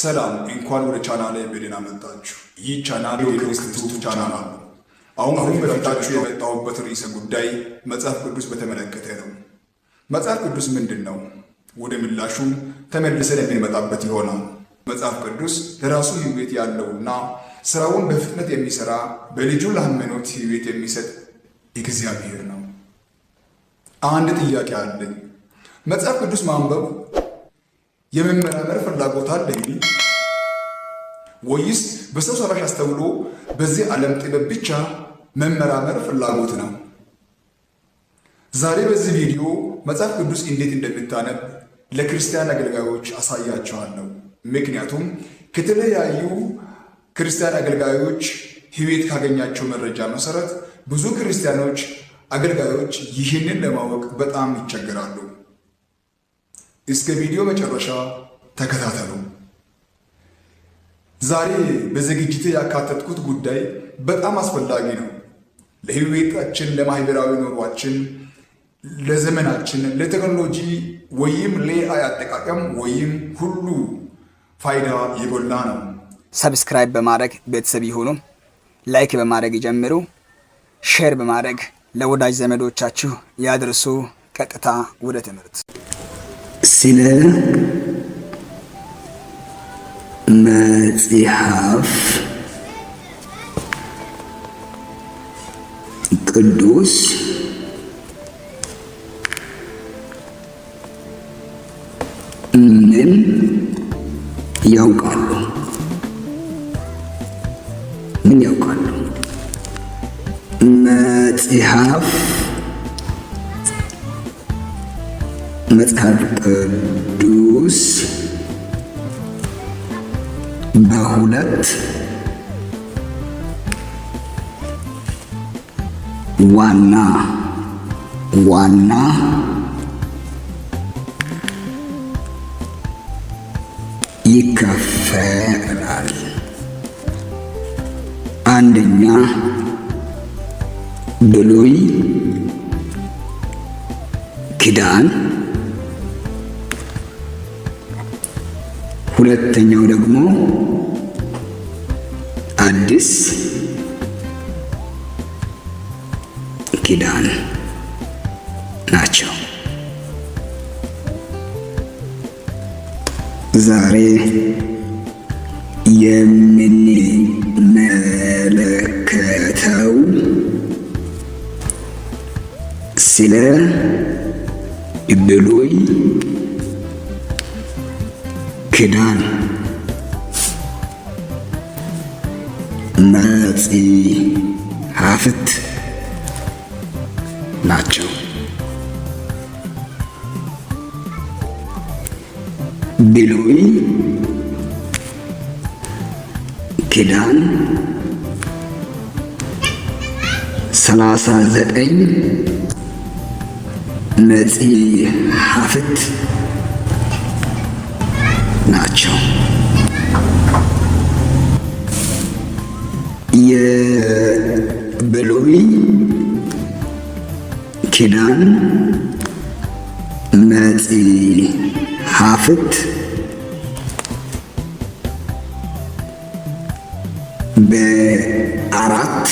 ሰላም፣ እንኳን ወደ ቻናሌ በደህና መጣችሁ። ይህ ቻናል የክርስት ቻናል ነው። አሁን በፊታችሁ የመጣሁበት ርዕሰ ጉዳይ መጽሐፍ ቅዱስ በተመለከተ ነው። መጽሐፍ ቅዱስ ምንድን ነው? ወደ ምላሹም ተመልሰን የምንመጣበት ይሆናል። መጽሐፍ ቅዱስ ለራሱ ሕይወት ያለውና ስራውን በፍጥነት የሚሰራ፣ በልጁ ላመኑት ሕይወት የሚሰጥ እግዚአብሔር ነው። አንድ ጥያቄ አለኝ። መጽሐፍ ቅዱስ ማንበብ የመመራመር ፍላጎት አለኝ ወይስ በሰው ሰራሽ አስተውሎ በዚህ ዓለም ጥበብ ብቻ መመራመር ፍላጎት ነው? ዛሬ በዚህ ቪዲዮ መጽሐፍ ቅዱስ እንዴት እንደምታነብ ለክርስቲያን አገልጋዮች አሳያችኋለሁ። ምክንያቱም ከተለያዩ ክርስቲያን አገልጋዮች ሕይወት ካገኛቸው መረጃ መሰረት ብዙ ክርስቲያኖች አገልጋዮች ይህንን ለማወቅ በጣም ይቸገራሉ። እስከ ቪዲዮ መጨረሻ ተከታተሉ። ዛሬ በዝግጅቴ ያካተትኩት ጉዳይ በጣም አስፈላጊ ነው። ለሕይወታችን፣ ለማህበራዊ ኑሯችን፣ ለዘመናችን፣ ለቴክኖሎጂ ወይም ለ AI አጠቃቀም ወይም ሁሉ ፋይዳ የጎላ ነው። Subscribe በማድረግ ቤተሰብ ይሁኑ። Like በማድረግ ይጀምሩ። Share በማድረግ ለወዳጅ ዘመዶቻችሁ ያድርሱ። ቀጥታ ወደ ትምህርት። ስለ መጽሐፍ ቅዱስ ምን ያውቃሉ? ምን ያውቃሉ? መጽሐፍ ቅዱስ በሁለት ዋና ዋና ይከፈላል። አንደኛ ብሉይ ኪዳን፣ ሁለተኛው ደግሞ አዲስ ኪዳን ናቸው። ዛሬ የምንመለከተው ስለ ብሉይ ኪዳን መጽሐፍት ናቸው። ብሉይ ኪዳን 39 መጽሐፍት ናቸው። የብሉይ ኪዳን መጽሐፍት በአራት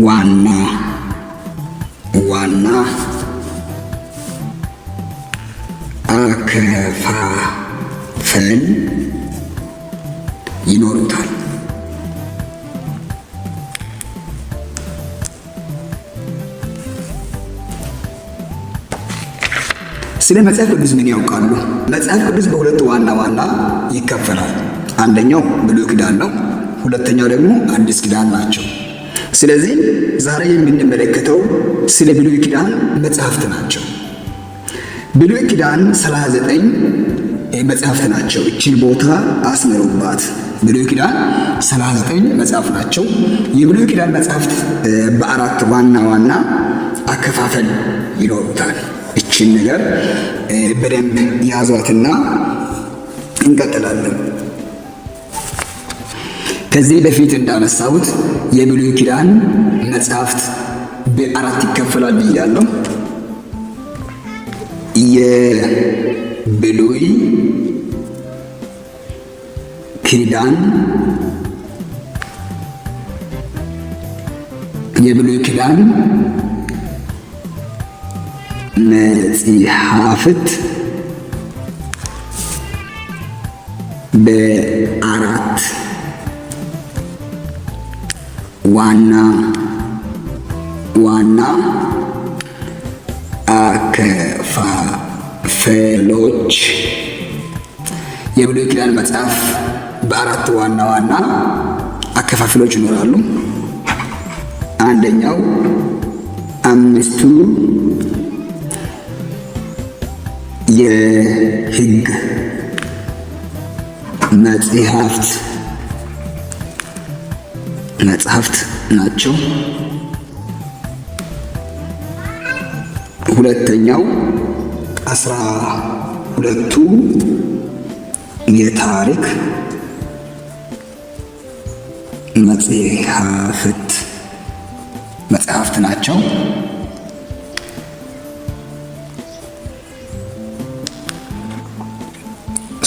ዋና ዋና አከፋፈል ይኖሩታል። ስለ መጽሐፍ ቅዱስ ምን ያውቃሉ? መጽሐፍ ቅዱስ በሁለት ዋና ዋና ይከፈላል። አንደኛው ብሉይ ኪዳን ነው፣ ሁለተኛው ደግሞ አዲስ ኪዳን ናቸው። ስለዚህ ዛሬ የምንመለከተው ስለ ብሉይ ኪዳን መጽሐፍት ናቸው። ብሉይ ኪዳን 39 መጽሐፍት ናቸው። እችን ቦታ አስምሩባት። ብሉይ ኪዳን 39 መጽሐፍ ናቸው። የብሉይ ኪዳን መጽሐፍት በአራት ዋና ዋና አከፋፈል ይኖሩታል። እችን ነገር በደንብ ያዟትና እንቀጥላለን። ከዚህ በፊት እንዳነሳሁት የብሉይ ኪዳን መጽሐፍት በአራት ይከፈላል ብያለሁ። የብሉይ ኪዳን የብሉይ ኪዳን መጽሐፍት በአራት ዋና ዋና አከፋፈሎች የብሉይ ኪዳን መጽሐፍ በአራት ዋና ዋና አከፋፈሎች ይኖራሉ። አንደኛው አምስቱ የሕግ መጽሐፍት ናቸው። ሁለተኛው 12ቱ የታሪክ መጽሐፍት ናቸው።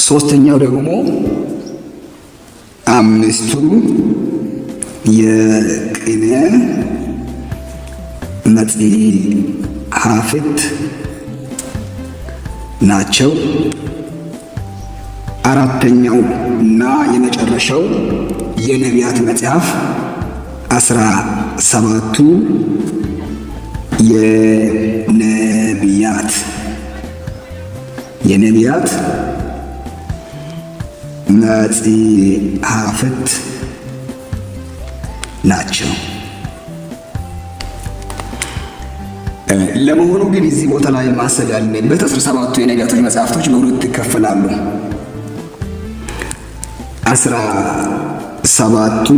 ሶስተኛው ደግሞ አምስቱ የቅኔ መጽሐፍት ናቸው። አራተኛው እና የመጨረሻው የነቢያት መጽሐፍ 17ቱ የነቢያት መጽሐፍት ናቸው። ለመሆኑ ግን እዚህ ቦታ ላይ ማሰብ ያለበት 17ቱ የነቢያቶች መጽሐፍቶች በሁለት ይከፈላሉ። 17ቱ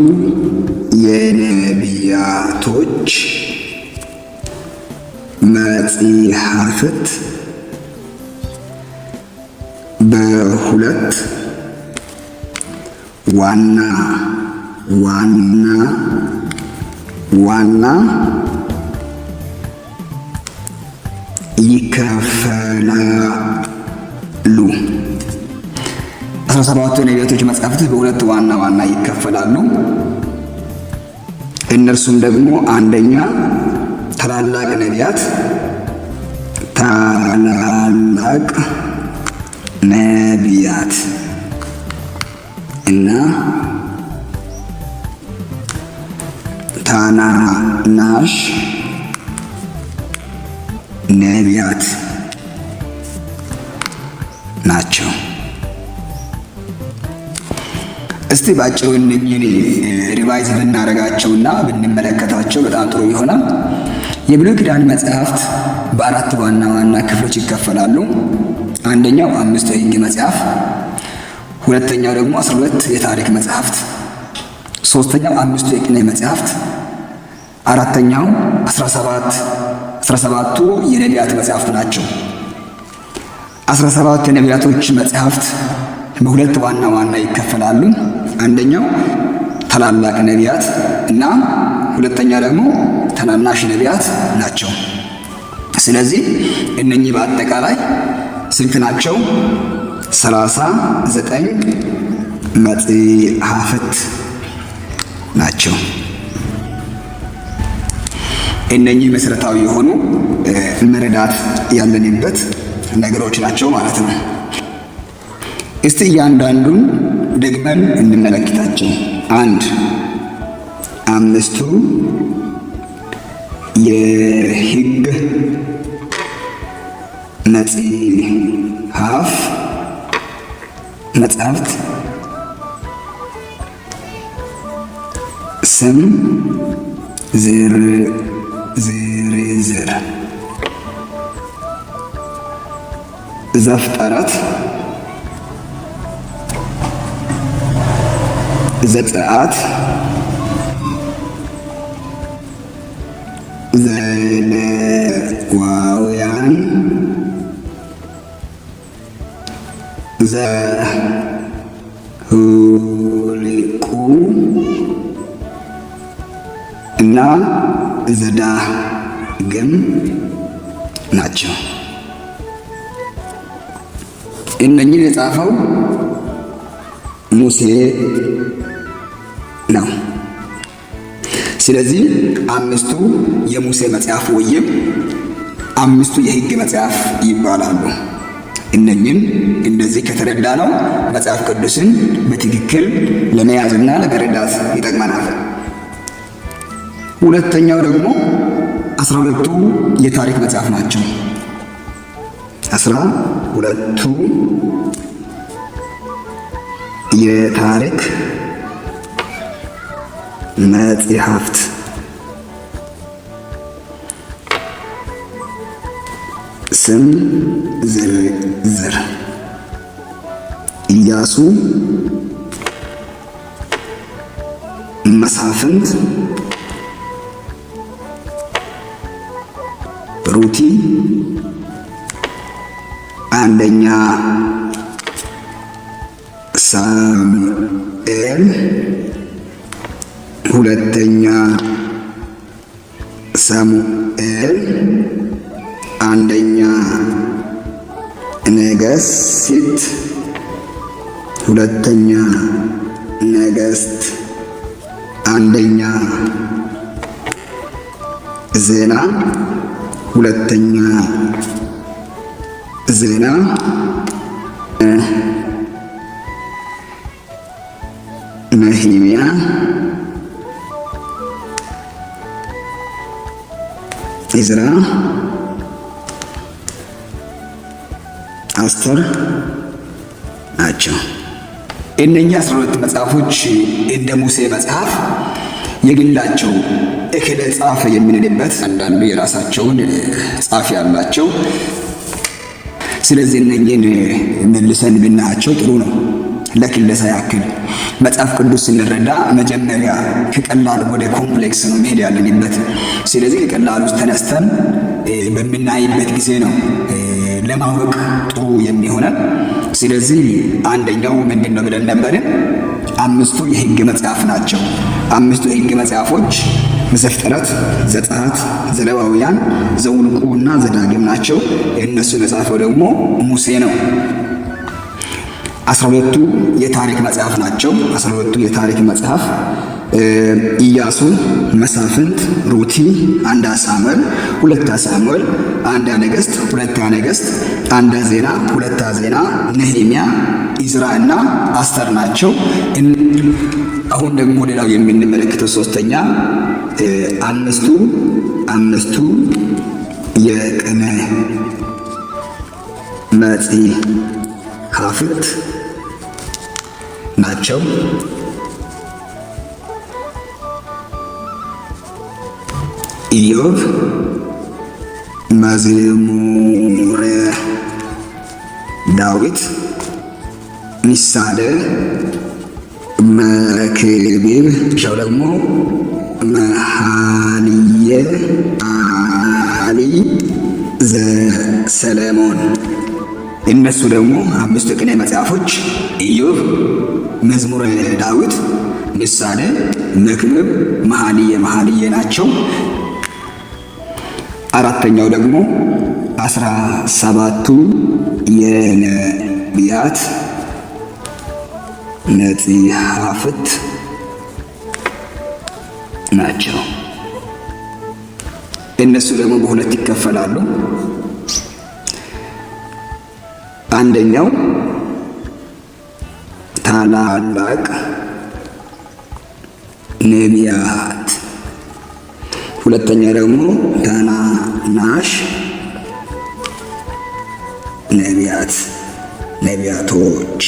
የነቢያቶች መጽሐፍት በሁለት ዋና ዋና ዋና ይከፈላሉ። 17ቱ የነቢያቶች መጽሐፍት በሁለት ዋና ዋና ይከፈላሉ። እነርሱም ደግሞ አንደኛ ታላላቅ ነቢያት ታላላቅ ነቢያት እና ታናናሽ ነቢያት ናቸው። እስቲ ባጭሩ እነኚህን revise ብናደርጋቸውና ብንመለከታቸው በጣም ጥሩ ይሆናል። የብሉይ ኪዳን መጽሐፍት በአራት ዋና ዋና ክፍሎች ይከፈላሉ። አንደኛው አምስቱ የሕግ መጽሐፍ፣ ሁለተኛው ደግሞ 12 የታሪክ መጽሐፍት፣ ሶስተኛው አምስቱ የቅኔ መጽሐፍት፣ አራተኛው 17ቱ የነቢያት መጽሐፍት ናቸው። 17 የነቢያቶች መጽሐፍት በሁለት ዋና ዋና ይከፈላሉ። አንደኛው ታላላቅ ነቢያት እና ሁለተኛ ደግሞ ታናናሽ ነቢያት ናቸው። ስለዚህ እነኚህ በአጠቃላይ ስንት ናቸው? 39 መጽሐፍት ናቸው። እነኚህ መሰረታዊ የሆኑ መረዳት ያለንበት ነገሮች ናቸው ማለት ነው። እስቲ እያንዳንዱን ደግመን እንመለከታቸው። አንድ አምስቱ የሕግ መጽሐፍት ስም ዝርዝር ዘፍጥረት፣ ዘጸአት፣ ዘሌዋውያን፣ ዘሁልቁ እና ዘዳግም ናቸው። እነኝን የጻፈው ሙሴ ነው። ስለዚህ አምስቱ የሙሴ መጽሐፍ ወይም አምስቱ የሕግ መጽሐፍ ይባላሉ። እነኝን እንደዚህ ከተረዳ ነው መጽሐፍ ቅዱስን በትክክል ለመያዝና ለመረዳት ይጠቅመናል። ሁለተኛው ደግሞ 12ቱ የታሪክ መጽሐፍ ናቸው። 12ቱ የታሪክ መጽሐፍት። ስም ዝርዝር፦ ኢያሱ፣ መሳፍንት፣ ሩቲ፣ አንደኛ ሳሙኤል፣ ሁለተኛ ሳሙኤል፣ አንደኛ ነገሥት፣ ሁለተኛ ነገሥት፣ አንደኛ ዜና፣ ሁለተኛ ዜና፣ ነህምያ፣ ዕዝራ፣ አስቴር ናቸው። እነኛ 12 መጽሐፎች እንደ ሙሴ መጽሐፍ የግላቸው እከሌ ጻፈ የምንልበት፣ አንዳንዱ የራሳቸውን ጻፊ ያላቸው። ስለዚህ እነኝህን መልሰን ብናያቸው ጥሩ ነው። ለክለሳ ያክል መጽሐፍ ቅዱስ ስንረዳ መጀመሪያ ከቀላል ወደ complex ነው መሄድ ያለንበት። ስለዚህ ከቀላሉ ተነስተን በምናይበት ጊዜ ነው ለማወቅ ጥሩ የሚሆነን። ስለዚህ አንደኛው ምንድን ነው ብለን ነበርን? አምስቱ የሕግ መጽሐፍ ናቸው። አምስቱ የሕግ መጽሐፎች ዘፍጥረት፣ ዘጸአት፣ ዘሌዋውያን፣ ዘኍልቍ እና ዘዳግም ናቸው። እነሱ የጻፈው ደግሞ ሙሴ ነው። 12ቱ የታሪክ መጽሐፍ ናቸው። 12ቱ የታሪክ መጽሐፍ ኢያሱ፣ መሳፍንት፣ ሩቲ፣ አንዳ ሳሙኤል፣ ሁለታ ሳሙኤል፣ አንዳ ነገሥት፣ ሁለታ ነገሥት፣ አንዳ ዜና፣ ሁለታ ዜና፣ ነህምያ፣ ኢዝራ እና አስተር ናቸው። አሁን ደግሞ ሌላው የምንመለከተው ሶስተኛ አምስቱ የቅኔ መጽሐፍት ናቸው። ኢዮብ፣ መዝሙረ ዳዊት፣ ምሳሌ፣ መክብብ፣ ሻው ደግሞ መኃልየ መኃልይ ዘሰለሞን። እነሱ ደግሞ አምስቱ የቅኔ መጽሐፎች ኢዮብ፣ መዝሙረ ዳዊት፣ ምሳሌ፣ መክብብ፣ መኃልየ መኃልየ ናቸው። አራተኛው ደግሞ 17ቱ የነቢያት መጽሐፍት ናቸው። እነሱ ደግሞ በሁለት ይከፈላሉ። አንደኛው ታላላቅ ነቢያት፣ ሁለተኛ ደግሞ ታናናሽ ነቢያት ነቢያቶች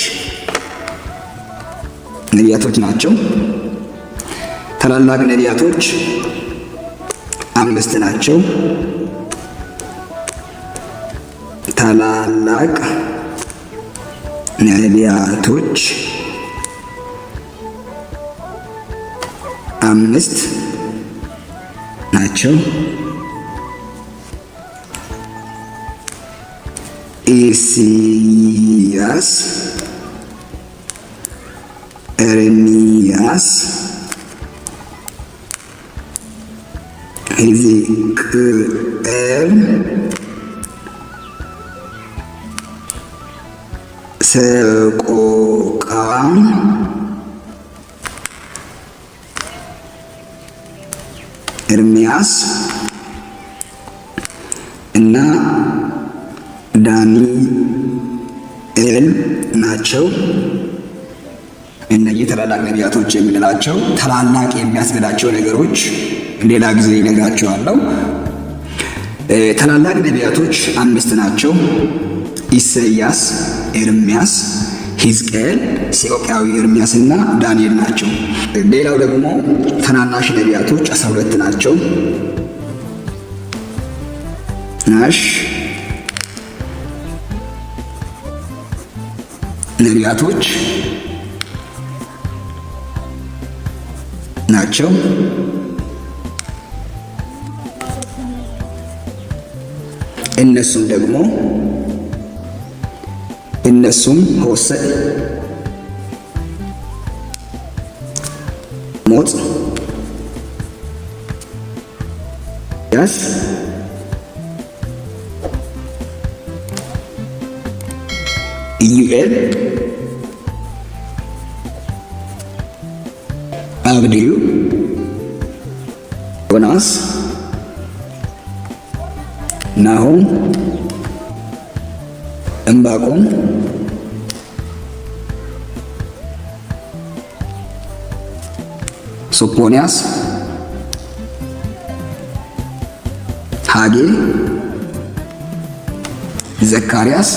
ናቸው። ታላላቅ ነቢያቶች አምስት ናቸው። ታላላቅ ነቢያቶች አምስት ናቸው። ኢሳይያስ፣ ኤርምያስ፣ ሕዝቅኤል፣ ሰቆቃ ኤርምያስ እና ዳንኤል ናቸው። እነዚህ ታላላቅ ነቢያቶች የምንላቸው ታላላቅ የሚያስብላቸው ነገሮች ሌላ ጊዜ ይነግራቸዋለሁ። ታላላቅ ነቢያቶች አምስት ናቸው። ኢሳይያስ፣ ኤርምያስ፣ ሕዝቅኤል፣ ሰቆቃዊ ኤርምያስ እና ዳንኤል ናቸው። ሌላው ደግሞ ታናናሽ ነቢያቶች 12 ናቸው። ናሽ ነቢያቶች ናቸው። እነሱም ደግሞ እነሱም ሆሴዕ፣ አሞጽ፣ ያስ፣ ኢዩኤል፣ አብድዩ፣ ዮናስ፣ ናሆም፣ ዕንባቆም፣ ሶፎንያስ፣ ሐጌ፣ ዘካርያስ፣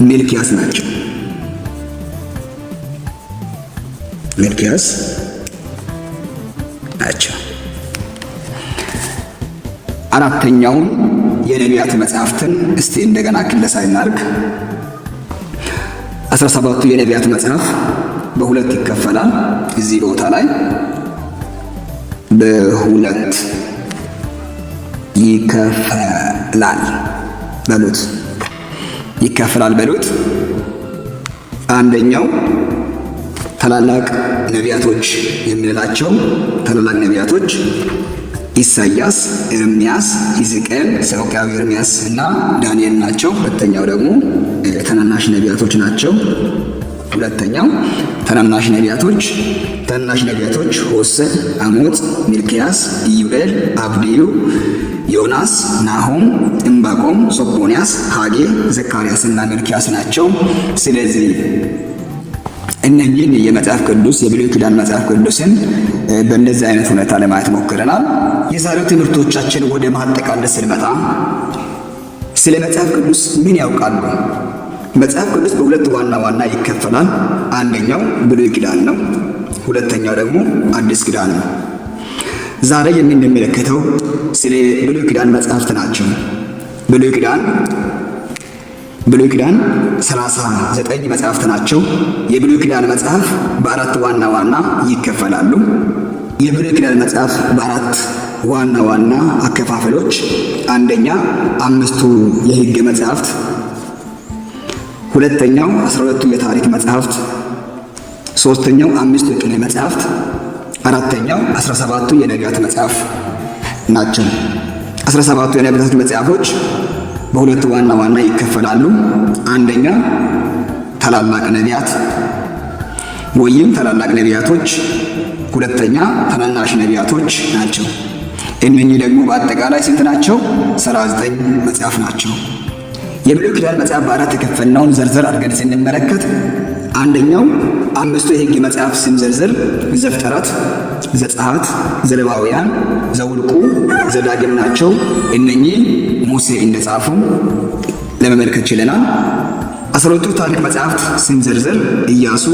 ሚልኪያስ ናቸው። ሚልኪያስ ናቸው። አራተኛውን የነቢያት መጽሐፍትን እስቲ እንደገና ክለሳ እናድርግ። 17ቱ የነቢያት መጽሐፍ በሁለት ይከፈላል። እዚህ ቦታ ላይ በሁለት ይከፈላል በሉት፣ ይከፈላል በሉት። አንደኛው ታላላቅ ነቢያቶች የምንላቸው ታላላቅ ነቢያቶች ኢሳይያስ፣ ኤርምያስ፣ ሕዝቅኤል፣ ሰቆቃዊ ኤርምያስ እና ዳንኤል ናቸው። ሁለተኛው ደግሞ ታናናሽ ነቢያቶች ናቸው። ሁለተኛው ታናናሽ ነቢያቶች ሆሴዕ፣ አሞጽ፣ ሚልኪያስ፣ ኢዩኤል፣ አብድዩ፣ ዮናስ፣ ናሆም፣ ዕንባቆም፣ ሶፎንያስ፣ ሐጌ፣ ዘካርያስ እና ሚልኪያስ ናቸው። ስለዚህ እነኚህን የመጽሐፍ ቅዱስ የብሉይ ኪዳን መጽሐፍ ቅዱስን በእንደዚህ አይነት ሁኔታ ለማየት ሞክረናል። የዛሬው ትምህርቶቻችን ወደ ማጠቃለል ስንመጣ ስለ መጽሐፍ ቅዱስ ምን ያውቃሉ? መጽሐፍ ቅዱስ በሁለት ዋና ዋና ይከፈላል። አንደኛው ብሉይ ኪዳን ነው። ሁለተኛው ደግሞ አዲስ ኪዳን ነው። ዛሬ የምንመለከተው ስለ ብሉይ ኪዳን መጽሐፍት ናቸው። ብሉይ ኪዳን 39 መጽሐፍት ናቸው። የብሉይ ኪዳን መጽሐፍ በአራት ዋና ዋና ይከፈላሉ። የብሉይ ኪዳን መጽሐፍ በአራት ዋና ዋና አከፋፈሎች፣ አንደኛ አምስቱ የሕግ መጽሐፍት፣ ሁለተኛው 12ቱ የታሪክ መጽሐፍት፣ ሶስተኛው አምስቱ የቅኔ መጽሐፍት፣ አራተኛው 17ቱ የነቢያት መጽሐፍ ናቸው። 17ቱ የነቢያት መጽሐፎች በሁለት ዋና ዋና ይከፈላሉ። አንደኛ ታላላቅ ነቢያት ወይም ታላላቅ ነቢያቶች፣ ሁለተኛ ታናናሽ ነቢያቶች ናቸው። እነኚህ ደግሞ በአጠቃላይ ስንት ናቸው? 39 መጽሐፍ ናቸው። የብሉይ ኪዳን መጽሐፍ በአራት የከፈልነውን ዘርዘር አድርገን ስንመለከት አንደኛው አምስቱ የሕግ መጽሐፍ ስም ዝርዝር ዘፍጥረት፣ ዘጸአት፣ ዘሌዋውያን፣ ዘውልቁ፣ ዘዳግም ናቸው። እነኚህ ሙሴ እንደጻፉ ለመመልከት ችለናል። 12ቱ ታሪክ መጽሐፍት ስም ዝርዝር ኢያሱ፣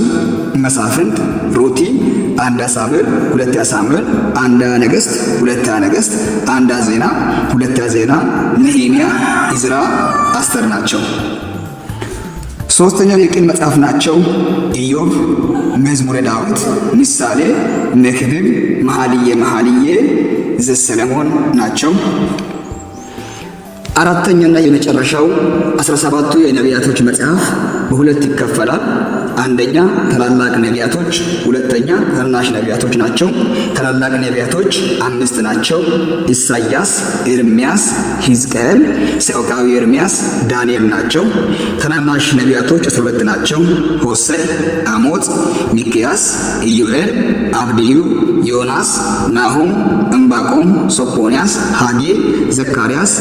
መሳፍንት፣ ሩቲ፣ አንዳ ሳሙኤል፣ ሁለተኛ ሳሙኤል፣ አንዳ ነገሥት፣ ሁለተኛ ነገሥት፣ አንዳ ዜና፣ ሁለተኛ ዜና፣ ነሄምያ፣ ኢዝራ፣ አስተር ናቸው። ሶስተኛው የቅኔ መጽሐፍ ናቸው። ኢዮብ፣ መዝሙረ ዳዊት፣ ምሳሌ፣ መክብብ፣ መኃልየ መኃልየ ዘሰለሞን ናቸው። አራተኛና የመጨረሻው 17ቱ የነቢያቶች መጽሐፍ በሁለት ይከፈላል። አንደኛ ታላላቅ ነቢያቶች፣ ሁለተኛ ታናናሽ ነቢያቶች ናቸው። ታላላቅ ነቢያቶች አምስት ናቸው። ኢሳያስ፣ ኤርሚያስ፣ ሕዝቅኤል፣ ሰቆቃዊ ኤርሚያስ፣ ዳንኤል ናቸው። ታናናሽ ነቢያቶች 12 ናቸው። ሆሴዕ፣ አሞጽ፣ ሚክያስ፣ ኢዩኤል፣ አብድዩ፣ ዮናስ፣ ናሁም፣ ዕንባቆም፣ ሶፎንያስ፣ ሐጌ፣ ዘካርያስ፣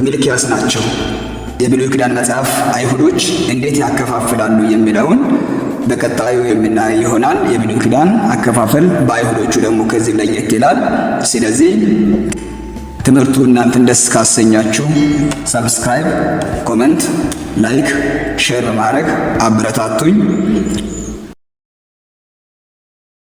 ሚልኪያስ ናቸው። የብሉይ ኪዳን መጽሐፍ አይሁዶች እንዴት ያከፋፍላሉ የሚለውን በቀጣዩ የምናየው ይሆናል። የብሉይ ኪዳን አከፋፈል በአይሁዶቹ ደግሞ ከዚህ ለየት ይላል። ስለዚህ ትምህርቱ እናንተን ደስ ካሰኛችሁ subscribe፣ comment፣ like፣ share በማድረግ አበረታቱኝ።